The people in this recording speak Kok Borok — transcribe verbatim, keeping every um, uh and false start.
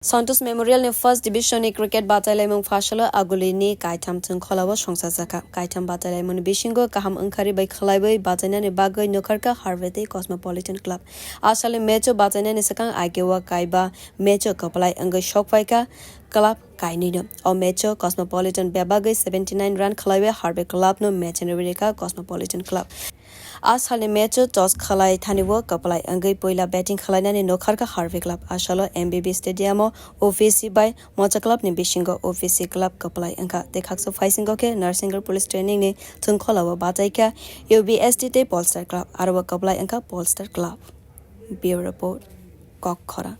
Santosh Memorial ni First Division ni cricket bachailaimung phasalo agulini kaitham chwngkholao songchajakha. Kaitham bachailaimungni bisingo kaham wngkharwi bai khwlaiwi bachainani bagwi nukharkha Harvey tei Cosmopolitan Club. Asalni match o bachainani swkang ageo kaiba match o kwplai wngwi sokphaikha club kainwino. O match o Cosmopolitan bebagwi seventy nine run khwlaiwi Harvey club no match ni rwirikha Cosmopolitan Club. A salni match o toss khwlai thani o kwplai wngwi puila batting khwlainani nukharkha Harvey Club. A salo M B B Stadium o O P C bai Mocha Club ni bisingo O P C Club kwplai wngkha tei khaksa phaisingo khe Narsingarh Police Training ni chwngkholao bachaikha U B S T tei Polster Club, aro o kwplai wngkha Polster Club. Bureau Report, Kokkhora.